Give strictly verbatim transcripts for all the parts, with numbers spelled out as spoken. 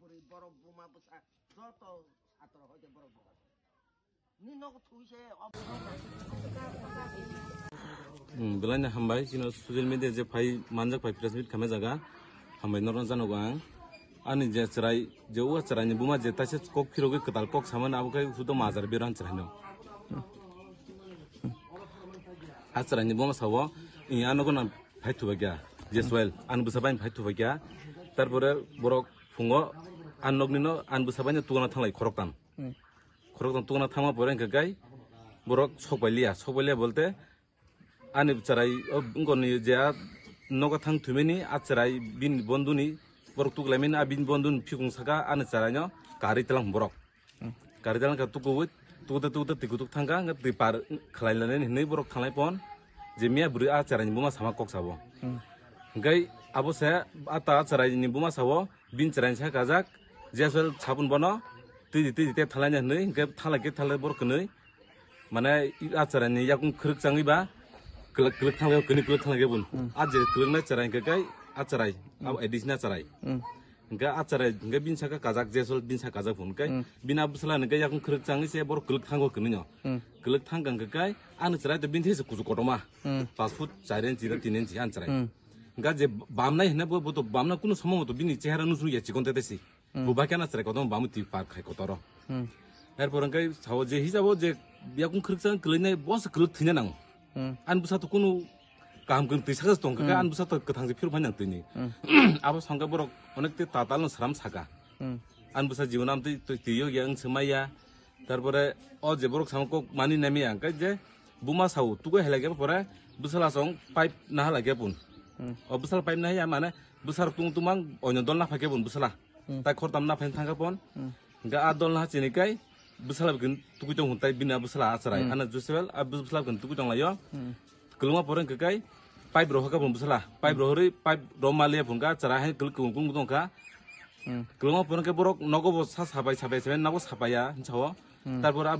Borok buma bwsa joto satro hoite borok buma. Ni nogo thwi se. Hmm, belai no hambai, chini social media je phai manjak phai press meet khamai jaga. Hambai norno janogo ang. Ani je chwrai, je o chwraini buma je taisa kok phirogwi kwtal kok samani abo khe hudo majar bero ang chwraino. A chwraini buma sao, i ano gana phai thubai kha, Jeswel, ani bwsa bai phai thubai kha. Tarpore borok phungo, an nokni no, an bwsa bai no tugana thanglai khoroktham. Hmm. Khoroktham tugana thangma pore hwnkhe kai borok sok bai liya, sok bai liya bolte ani chwrai, o, wngkoni je a nogo thang thwimani a chwrai bini bondhuni borok tuklaimani a bini bondhuni phikung saka ani chwraino karwi tlang borok. Hmm. Karwi tlang kha tukuwi, tukute tukute twi kutuk thangkha, hwnkhe twi par khlai lainani hinwi borok thanglai pon je miya bwrwi a chwraini buma sama kok sabo. Hmm. Hwnkhe abo se a ta chwraini buma sabo, bini chwraini sa kajak, Jeswel sabun bono twi di twi di tep thalai hinwi, hwnkhe thalai khe thalai borok kwnwi. Mane, a chwraini yakung khwrwk changwi ba, kwlwk, kwlwk thanglaio, kwni kwlwk thanglaio bun. Hmm. A je kwlwknai chwrai hwnkhe kai, a chwrai, hmm, abo additional chwrai. Hmm. Hwnkhe a chwrai, hwnkhe bini saka kajak, Jeswel bini saka kajak phun kai, hmm, bini a bwsala hwnkhe yakung khwrwk changwi se borok kwlwk thango kwnwino. Hmm. Kwlwk thangkha hwnkhe kai, ani chwrai to bini these kuchuk kotorma. Hmm. Pas foot char inchi da tin inchi ani chwrai. Hmm. Hwnkhe je bamnai hwnkhe bo, bo to bamna kunu somo to bini chehara nusung ya chikon tete si. Hmm. Bo bai khe na chwrai kotorma bamwi twi par khai kotoro. Hmm. Erpor hwnkhe sao je hisabo je yakung khwrwk chang kwlwinai bo se kwlwk thwina nango. Hmm. Ani bwsa to kunu kaham kwrwng twi saka se tongkha khe, hmm, ani bwsa to kwthang se phirok phai nang twini. Hmm. Abo songkhe borok onek te tatal no sram saka. Hmm. Ani bwsa jibono amtwi twi, twi yo ya wng se maya. Tarpore o je borok samo kok mani nai maya hwnkhe je buma sao tugo hai lage pore bwsala song pipe naha lage pun. Hmm. O bwsala pipe naha ya mane bwsarok tung tung mang oino dol naphai khe pun bwsala. Hmm. Tai khortam naphai thangkha pon. Hmm. Hwnkhe a dol naha chini kai bwsala bwkhe tukui tong hwn tai bini a bwsala a chwrai. Hmm. Ano Joseph a bwsala bwkhe tukui tong laio. Hmm. Kwlwngma pore hwnkhe kai pipe rohor kha pon bwsala. Pipe rohorwi pipe rom maliya pon kha chwrai hai kwlwk kwlwng kwlwng tong kha. Hmm. Kwlwngma pore hwnkhe borok nogo bo sa sabai sabai sabai nogo sapaiya hinsao. Hmm. Tarpor a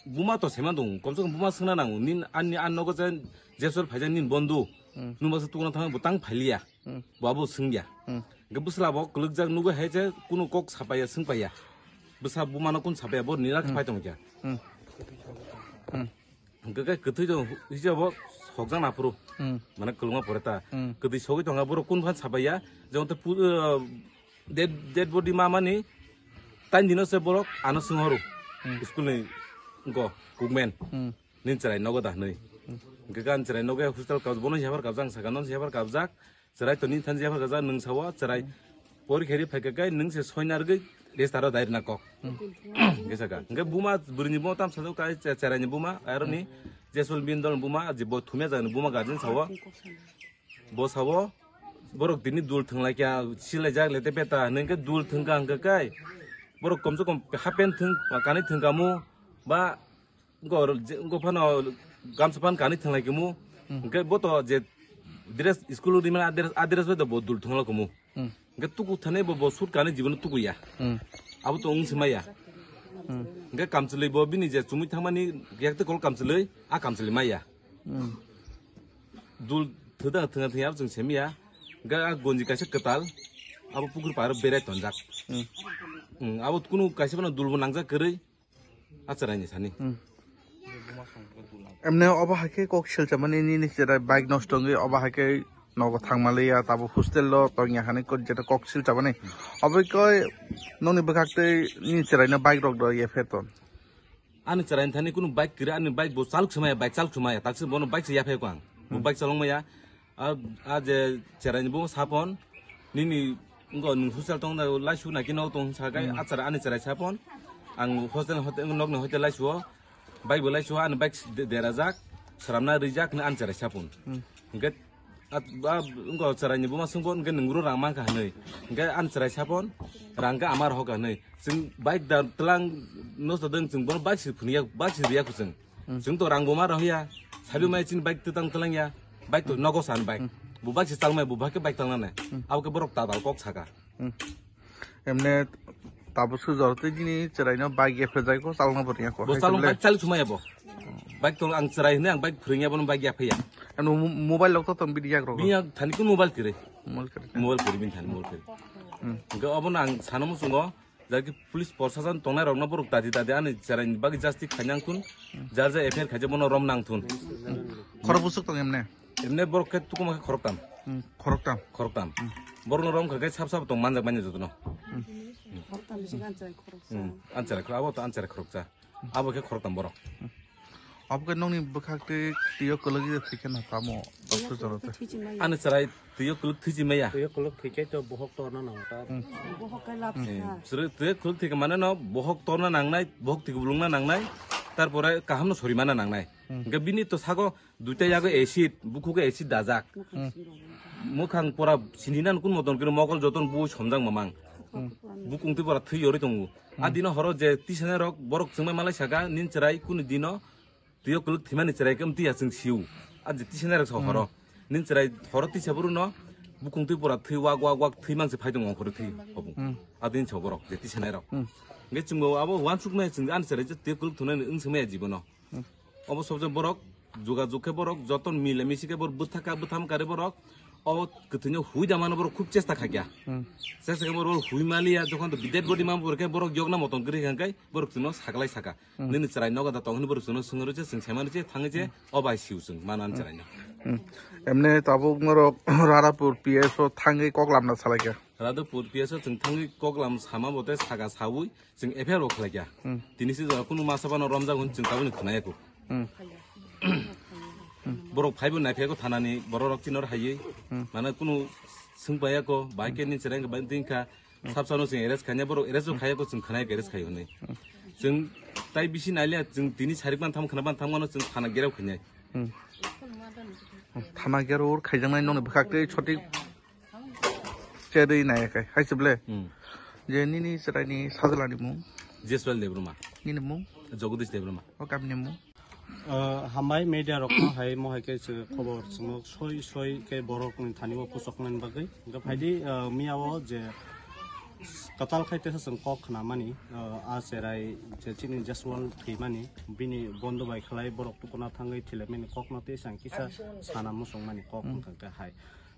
buma to sema dong, komse kom buma swngna nango. Nin ani an nogo je jesol phaijak nin bondu. Hmm. Nungba se tukuna thang bo tang phailiya. Hmm. Bo abo swngya. Hmm. Hwnkhe bwsla bo kwlwkjak nugwi hai je kunu kok sapaiya swngpaiya. Bwsa bumano kun sapaiya bo nira khe, hmm, phai tongkha. Hmm. Hmm. Hwnkhe khe kwthwi tong hijabo sokjak naphuru. Hmm. Mane kwlwngma pore ta. Hmm. Kwthwi sogwi tongkha borok kun phan sapaiya. Jemon te pu-, uh, dead, dead body ma mani tain dino se borok ano swng horo. Hmm. School ni go kukmen. Hmm. Nin chwrai nogo da hwnwi. Hmm. Hwnkhe gan chwrai nogo hostel kau bono hebar kabjak ang saka non hebar kabjak. Chwrai to nin than hebar kabjak nwng sawo chwrai. Porikha ri phaikha kai nwng se soina rwgwi rest aro dai rwna kok. Hmm. Hwnkhe saka. Hwnkhe buma bwrwini buma tam sajak kai che-, chwraini buma aroni jesol bin dol buma je bo thumya jani buma guardian sawo. Bo sabo, borok tini dul thwnglaikha, silaijak le tei beta hwnwi hwnkhe dul thwngkha hwnkhe kai, borok komse kom half pant thwng, kanwi thwngkha mu, ba wngkha oro je, wngkha phano gamsa phan kanwi thwnglaikha mu, hmm, hwnkhe bo to je dress school rimani a dress, a dress bai to bo dul thwnglaikha mu. Hmm. Hwnkhe tuku thani bo, bo suit kanwi jibono tukuya. Hmm. Abo to wng se maya. Hmm. Hwnkhe kamchwlwi bo bini je chumui thangmani yak tei kol kamchwlwi, a kamchwlwi maya. Hmm. Dul thwda thwngya thwngya abo chwng semiya. Ga a gonji kaisa kwtal. Abo pukur paro berai tonjak. Hmm. Hmm, abo kunu kaisa bono dul bo nangjak kwrwi. A chwraini sani. Hmm. Emne obo haikhe kok silchamani nini chwrai bike nosto wngwi obo haikhe nogo thangmaliya tabo hostel o tongya hani kok jeta kok silchamani. Obo koi nokni bwkhak tei nini chwraino bike rok do ye pherton. Ani chwraini thani kunu bike kwrwi, ani bike bo chalok se maya, bike chalok se maya, taksa bono bike se yaphai ko ang. Bo, hmm, bike chalok maya. A, a je chwraini bo sapon, nini ngo nwng hostel tong da laisu na kino tong sa kai, hmm, a chwrai ani chwrai sapon. Ang hostel hote nokni hote laisu o, bike bo laisu o, ani bike de-, derajak, sramna rijak ni ani chwrai sapon. Hmm. Hwnkhe At-, a, wngkha chwraini buma swngbo, hwnkhe nwng ro rang mankha hinwi. Hwnkhe ani chwrai sapon, rang khe ama rohorkha hinwi. Chwng bike da tlang nosto dwng, chwng bono bike se phunukya, bike se riya kho chwng. Hmm. Chwng to rang bo ma rohorya, sabi, hmm, mai chini bike twtang tlangya, bike to, hmm, nogo san bike. Hmm. Bo bike se chalmai, bo bike khe bike tlangnane. Hmm. Abo khe borok tadal kok saka. Hmm. Emne tabo sujor tei bini chwraino bike yaphejai ko chalokna bo rwngya ko. Bo chalok bike chalik thumaya bo. Bike tong ang chwrai hwnwi ang bike phwrwngya bono bike yaphaya. Ano mo-, mobile rok to tong bini yak rok. Bini yak thani kun mobile kwrwi. Mobile kwrwi. Mobile kwrwi bini thani mobile kwrwi. Hmm. Hwnkhe obono ang sana muchungo, jaki police prosason tongnai rokno borok tadi tadi ani chwraini bagwi justice khainang thun, jar jar F I R khaijak bono rom nang thun. Khorok bwswk tong emne? Emne borok khe tukuma khe khoroktam. Hmm, khoroktam. Khoroktam. Hmm. Borokno rom kha khe sab sab tong manjak manya jotono. Hmm. Khoroktam bisi anchai khoroksa. Hmm. Anchai khorok, abo to anchai khoroksa. Abo khe khoroktam borok. Abo khe nokni bwkhak twi twiyo kwlwgwi thwi khe na tamo? Doctor jora twi. Ani chwrai twiyo kwlwk thwi chi maya. Twiyo kwlwk thwi khe to bohok torna nango ta. Hmm. Bohok khe lab sa. Chwrai twiyo kwlwk thwi khe mane no bohok torna nangnai, bohok thwi bulungna nangnai, tarpore kaham no sori mana nangnai. Hmm. Hwnkhe bini to sago duita yago acid, bukhugo acid dajak. Hmm. Mwkhang pora sininan kun moton kino mokol joton bu somjak mamang. Hmm. Bukung twi pora thwi yorwi tongo. A dino horo je tisanai rok borok chwngmai malai saka nin chwrai kunu dino twiyo kwlwk thwimani chwrai khe amtwi ya chwng siu. A je tisanai rok sa horo nin chwrai horo tisa buru no bukung twi pura thwi wak wak wak thwi mangse phai tongo ongkhorwi thwi hobo. Hmm. A din sa borok je tisanai rok. Hmm. Nge chwngbo abo wansuk nai chwng ani chwrai je twiyo kwlwk thwnani wng se maya jibono. Hmm. Obo sobje borok juga jug khe borok joton mile misi khe borok bwthaka bwtham kare borok. O kwthwino hui da mano borok khub chesta kha kya. Hmm. Chesta khe borok hui maliya jokhon to dead body ma borok khe borok yokna moton kwrwi kha khe borok chwngno saklai saka. Hmm. Nini chwrai nogo da tong hwnwi borok chwngno swngwi rw se chwng saimani se thangwi se o bai siu chwng mano ani chwraino. Hmm. Emne tabuk norok Radhapur P S o thangwi kok lamna salai kha. Radhapur P S o chwng thangwi kok lam sama bo tei saka saui chwng F I R bo khlai kha. Hmm. Tini se jora kunu masa bano romjak hwn chwng tabukni khwnaya kho. Hmm. Borok phaibo naiphai kho thanani borok rok chinor haiwi. Hmm. Mane kunu swng paiya kho, bai khe ni chereng bai ding kha. Hmm. Sab sano chwng arrest khaina borok arrest bo khaiya kho chwng khwnaya kho arrest khai hwnwi. Hmm. Chwng tai bisi nailiya chwng tini sarik ban tham khna ban tham mano chwng thana gerao khainai. Hmm. Thana gerao khaijak nai nokni bwkhak tei sotik Cherwi nai khe, hai se ble? Hmm. Je nini chwraini sajlani mung? Jeswal Debbarma. Nini mung? Jagadish Debbarma. O kamini mung? Ah, hambai media rok no hai mo hai khe se khobor chwngno soi soi khe borok ni thani o puchok nani bagwi. Hwnkhe phaidi, ah, miya o je kwtal khai tesa chwng kok khna mani, ah, a cherai je chini Jeswal thwi mani, bini bondo bai khlai borok tukuna thangwi thwilai mani kok no tei sang kisa sana muchung mani kok. Hmm. Hwnkhe hai.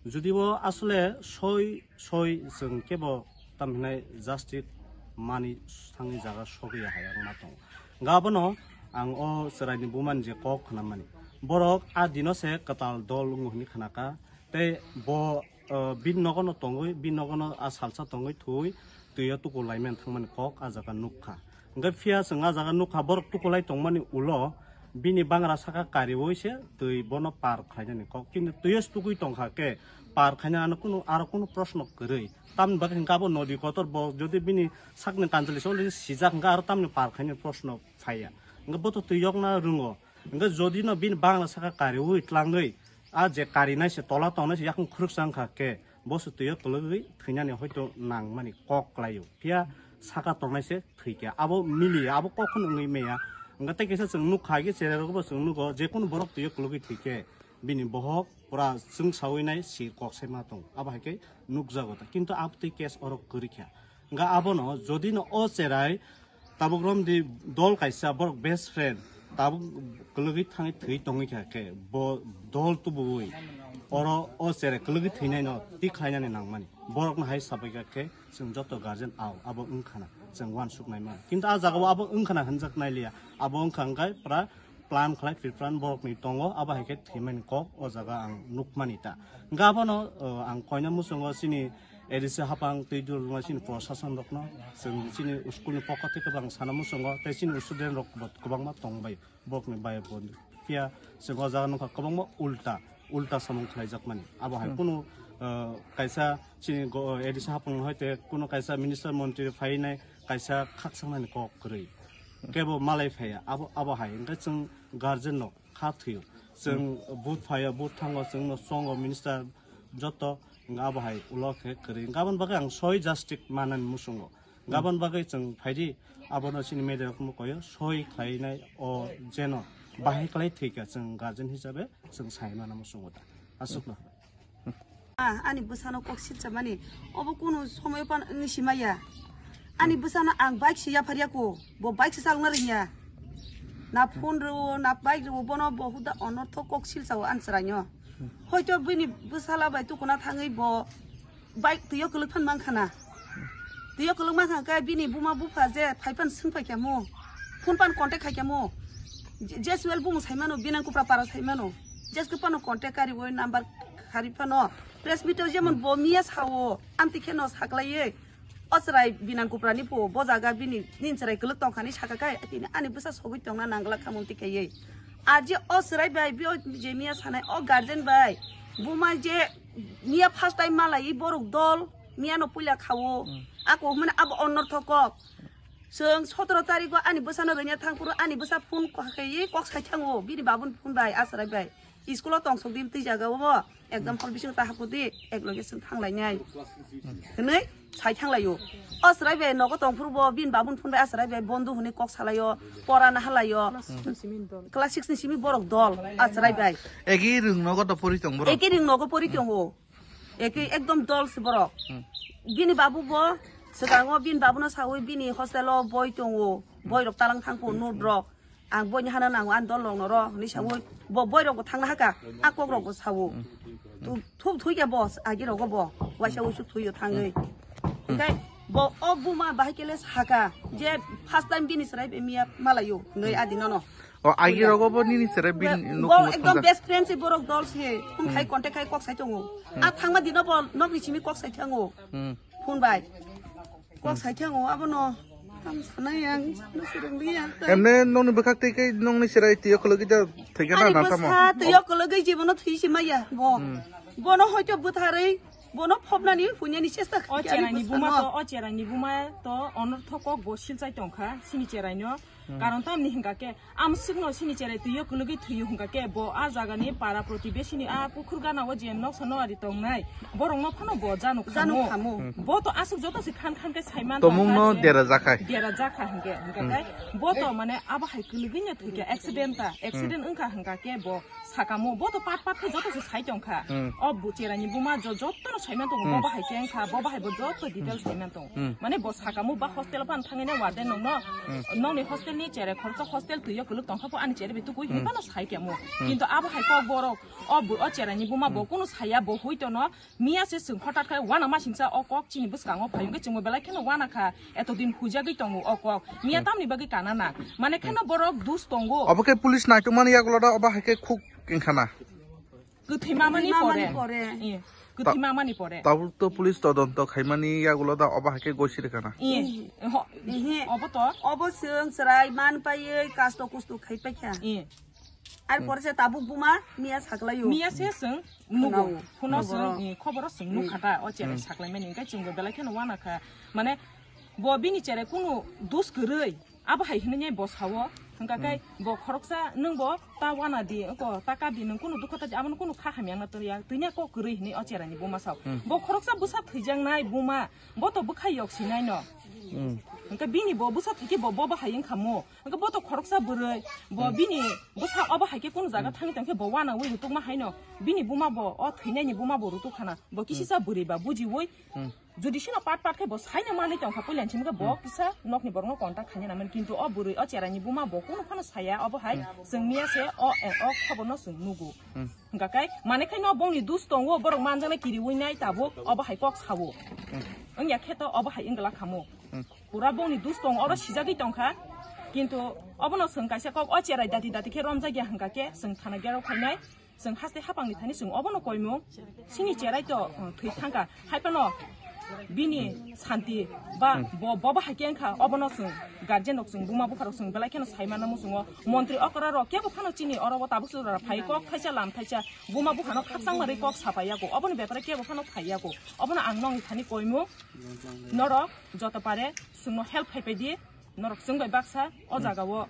Jodi bo asole soi, soi chwng kebo tam hinai justice mani thangni jaga sogwi ya hai ang ma tongo. Hwnkhe abono ang o chwraini bumani je kok khna mani. Borok a dino se kwtal dol wngo hwnwi khna kha. Tei bo, eh, bini nogo no tongwi, bini nogo no a salsa tongwi thwi, twi o tuku laimani thangmani kok a jaga nuk kha. Hwnkhe phiya chwng a jaga nukha borok tukulai tongmani ulo bini bangra saka kariwi se twi bono par khlainani kok. Kintu twi o se tukui tongkha khe par khaina ano kunu, aro kunu proshno kwrwi. Tamni bagwi hwnkhe abo nodi kotor bo jodi bini sakni kanchwlwi se already sijak hwnkhe aro tamni par khainani proshno phaiya. Hwnkhe bo to twi yokna rwngo. Hwnkhe jodi no bini bangra saka kariwi tlangwi a je karinai se tola tongnai se yakung khuruksa wngkha khe bo se twi o kwlwgwi thwinani hoito nangmani kok kwlaio. Phiya saka tongnai se thwikha. Abo miliya, abo kok kheno wngwi maya. Hwnkhe tei kaisa chwng nukha khe cherai rokbo chwng nugo, je kunu borok twi o kwlwgwi thwikhe bini bohok pura chwngsawi nai si kok sai ma tongo. Abo hai khe nukjago ta. Kintu abtwi case oro kwrwi kha. Hwnkhe abono jodi no o cherai tabuk romdi dol kaisa borok best friend tabuk kwlwgwi thangwi thwi tongwi kha khe bo dol tubuwi oro o cherai kwlwgwi thwinai no twi khlainani nangmani borokno hai sabai kha khe chwng joto guardian ao abo wngkhana chwng uansuk nai mano. Kintu a jagao abo wngkhana hwnjak nai liya, abo wngkha hwnkhe pura plan khlai pre plan borokni tongo, abo hai khe thwimani kok o jaga ang nukmani ta. Hwnkhe abono, o, ang koina muchungo chini A D C hapang twi dul rwna chini prosason rokno chwng chini school ni pokha theke bo ang sana muchungo tei chini student rok bo kwbangma tongbai borokni bai bo phiya chwng o jaga nukha kwbangma ulta ulta samung khlaijakmani abo hai kunu, o, kaisa chini go-, A D C hapang hai te kunu kaisa minister montri phainai kaisa khakchangmani kok kwrwi kebo malai phaiya abo, abo hai hwnkhe chwng guardian no kha thwio. Chwng vote phaiya, vote thango, chwngno chongo minister joto, hwnkhe abo hai ulo khe kwrwi. Hwnkhe aboni bagwi ang soi justice manani muchungo. Hwnkhe aboni bagwi chwng phaidi, abono chini media rokno koyo, soi khlainai o jeno bahai khlai thwikha chwng guardian hisabe chwng sai mana muchungo ta. Aswkno. Ah, ani bwsano kok silchamani. Obo kunu somoyo pan wngwi simaya. Ani bwsano ang bike se yapharya ko. Bo bike se chalokna rwngya. Na phone rwo, na bike rwo, bono bo huda onortho kok silchao ani chwraino. Hoito bini bwsala bai tukuna thangwi bo bike twiyo kwlwk phan mankha na. Twi o kwlwng ma kha khe bini buma bupha je phai pan swng phai kha mo. Phone pan contact khai kha mo. Je-, Jeswel bumung sai mano, Binan Kupra para sai mano. Jeske pano contact kari oi number khari pano. Press meet o jemon bo miya sao, amtwi khe no saklai ye. O chwrai Binan Kupra ni phu, bo jaga bini nin chwrai kwlwk tong kha ni saka khe, tini ani bwsa sogwi tong na nang glak kha mung ti khe ye. Ar je o chwrai bai, bo je miya sanai, o guardian bai, buma je miya first time malai borok dol, miya no puila khao. Ako hwnmani abo onortho kok. Chwng sotoro tarikgo ani bwsano rwngya thang phuru ani bwsa phone kok khe kok sai thango, bini babuni phone bai, a chwrai bai. School o tong sok di twi jaga o, exam hall bisingo ta hapu di, ek loge chwng thang lai nai. Hwnwi sai thang lai o. A chwrai bai nogo tong phuru bo bini babuni phone bai a chwrai bai bondo hwnwi kok salai o, pora na halai o. Class six ni simi borok dol, a chwrai bai. Egi rwng nogo to pori tong borok. Eki ring nogo pori tongo. Eki ekdom dol se borok. Bini babu bo swkango bini babu no sawi bini hostel o boi tongo. Boi rok talang thang pho note rok. Ang boi ni hana nango, ang dol rok no ro ni sawi bo boi rok bo thang na haka. A kok rok bo sawo. Tu thup thui ke bo agi rok bo. Waisa usu thui yo thangwi. Engkai bo o buma bahai kele saka je first time bini srai be miya malayo. Noi adi no no. O agi rogo bo nini sere bin Bo- nuk bo nuk ekdom thangkha. Best friend se borok dol se. Phone khai contact khai kok sai tongo. A thangma dino bo nok ni simi kok sai thango. Hmm. Phone bai. Kok sai thango abono. Ham sanai ang no surung liya. Emne nokni bwkhak tei kai nokni sere tio khulugwi da thwikha na Ani na tamo. Bwsa tio khulugwi jibono thwi si maya bo. Hmm. Bono hoito bwtharwi bono phobnani hunyani chesta O khaikha ani cherani bwsa buma no. To, o cherani buma to onortho kok bo silchai tongkha sini cherai no. Karon tamni hingka ke, amswkno sini cherai twiyo kwlwgwi thwiyo hingka ke, bo a jagani para protibesini a pukhur gana o je noksa no ari tongnai, borokno phano bo jano Jano khamo. Khamo. Bo to aswk joto se khan khan ke saiman Tomungno tongkha je dera jakhai. Dera jakha hingke, hingka kai, bo to mane abo hai kwlwgwi no thwikha, accident ta, accident wngkha hingka ke bo sakamo, bo to pat pat khe joto se sai tongkha. Hmm. O bu-, cherani buma jo-, joto no saiman tongo, Hmm. bo bahai khe wngkha, bo bahai bo joto details saiman tongo. Hmm. Mane bo sakamo ba hostel o phano thangwi na warden nokno, Hmm. nokni hostel ni cherai khoroksa hostel twi o kwlwk tongkha pho ani cherai bai tukui hinwi Hmm. phano sai khe mo. Hmm. Kintu abo hai kok borok, o bu-, o cherani buma bo Hmm. kunu saya bo hui tono, miya se chwng hothat khe wana masingcha o kok chini bwskango phai hwnkhe chwngbo belai kheno wana kha, eto din huijagwi tongo o kok. Miya Hmm. tamni bagwi kana na? Mane kheno Hmm. borok dus tongo. Obo khe police naitukmani yagulo da obo hai khe khuk wngkha na? Kwthwi mamani Kwthwi mamani pore. Pore. Iya. Kwthwi Ta- mamani pore. Tabuk to police todonto khaimani yagulo da obo hai khe gosi rwkha na? Iya. Ho- Ehe. Obo to? Obo chwng chwrai man paiwi kasto kusto khai paikha. Iya. Ar pore se tabuk buma miya saklaio. Miya se chwng nugo. Khwnao. Phuno Khoboro. Chwng, i, khoboro chwng Hmm. nukha ta, o cherai Hmm. saklaimani, hingke chwngbo belai kheno wana kha. Mane, bo bini cherai kunu dus kwrwi, abo hai hinwi bo sao, hingka khe Hmm. bo khoroksa nwng bo ta wana di, ko ta ka di, nwng kunu dukha ta di, abono kunu kha hamya wngna torya, tini kok kwrwi hinwi o cherai ni buma sao. Hmm. Bo khoroksa bwsa thwijaknai buma, bo to bwkha yok sinai no. Hmm. Hingke bini bo bwsa thwikhe bo, bo bahai wngkha mo. Hingke bo to khoroksa bwrwi, bo Hmm. bini bwsa obo hai khe kunu jaga Hmm. thangwi tongkhe bo wana wi rutukma haino. Bini buma bo, o thwinaini buma bo rutuk khana. Bo Hmm. kisisa bwrwi ba bujiwi. Hmm. Jodi sino pat pat khe bo saina manwi tongkha puilani simi khe bo Hmm. kisa nokni borokno contact khaina nangmani. Kintu o bwrwi o cherani buma bo kunu phano saya obo hai Hmm. chwng miya se o, o khoborno chwng nugo. Hmm. Hingka khe, mane khe no bongni dus tongo, borok manjaknai kiriwi nai tabuk, obo hai kok sao. Hmm. Wngya khe to obo hai wngla khamo. Hmm. Pura bongni dus tongo, oro sijagwi tongkha. Kintu obono chwng kaisa kok o cherai dati dati khe romjakya hingka khe chwng thana gerok phainai. Chwng haste hapangni thani chwng obono koimung. Sini cherai to, uh, thwi thangkha. Hai phano bini santi ba Hmm. bo, bo bahai khe wngkha, obono chwng guardian rok chwng buma bupha rok chwng belai kheno sai mano muchungo. Montri okra rok kebo phano chini oro o tabuk chwra phai kok thaisa lam thaisa buma bupha no khakchangma rwi kok sapai yago. Oboni bepare kebo phano phai yago. Obono ang nongni thani koimung. Norok joto pare chwngno help khai pai di. Norok chwng bai baksa o Hmm. jaga o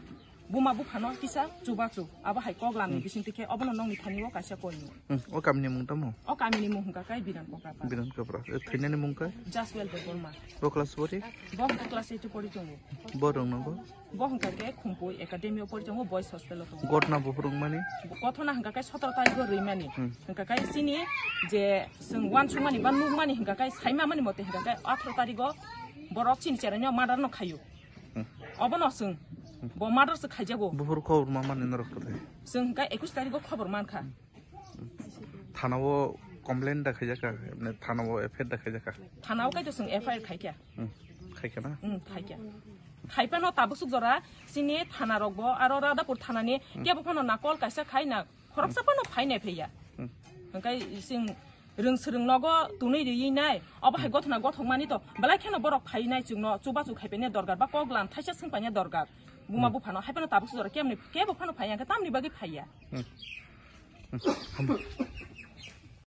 buma bupha no kisa chubachu. Abo hai kok lamni Hmm. bising tikhe obono nongni thani o kaisa koimung. Hmm, o kamini mung tamo? O kamini mung hwnkha khe Biran Kokra pa. Biran Kokra. E, thwinani mung khe? Jaswel Debbarma. Bo class bori? Bo hwnkha class eight o pori tongo. Bo rwng no bo? Bo hwnkha khe Khumpui Academy o pori tongo, boys hostel o tongo. Gotna bo phwrwngmani? Bo kothona hwnkha khe sotoro tarikh o rwimani. Hmm. Hwnkha khe chini je chwng uansukmani ba nukmani hwnkha khe saimamani mote hwnkha khe atharo tarikh o borok chini cherai no murder no khaio. Hmm. Obono chwng bo murder se khaijago. Buphuru khobor ma mani norok kothai? Chwng hwnkha ekush tarikh o khobor mankha. Thana o complain da khaijaka, emne thana o F I R da khaijaka. Thana o kaito chwng F I R khaikha. Hmm. Khaikha na? Hmm, khaikha. Khaipano tabuk suk jora sini thana rokbo aro Radhapur thanani kebo phano na call kaisa khai na khoroksa phano phainai phaiya. Hmm. Hwnkhe sing rwng swrwng nogo tunui riyi nai obo hai gothona gothok mani to belai kheno borok phainai chwngno chubachu khaipaina dorgar ba kok lam thaisa swngpaina dorgar. Buma buphano hai phano tabuk suk jora kemni kebo phano phaiya hwnkhe tamni bagwi phaiya. Hmm. Hmm.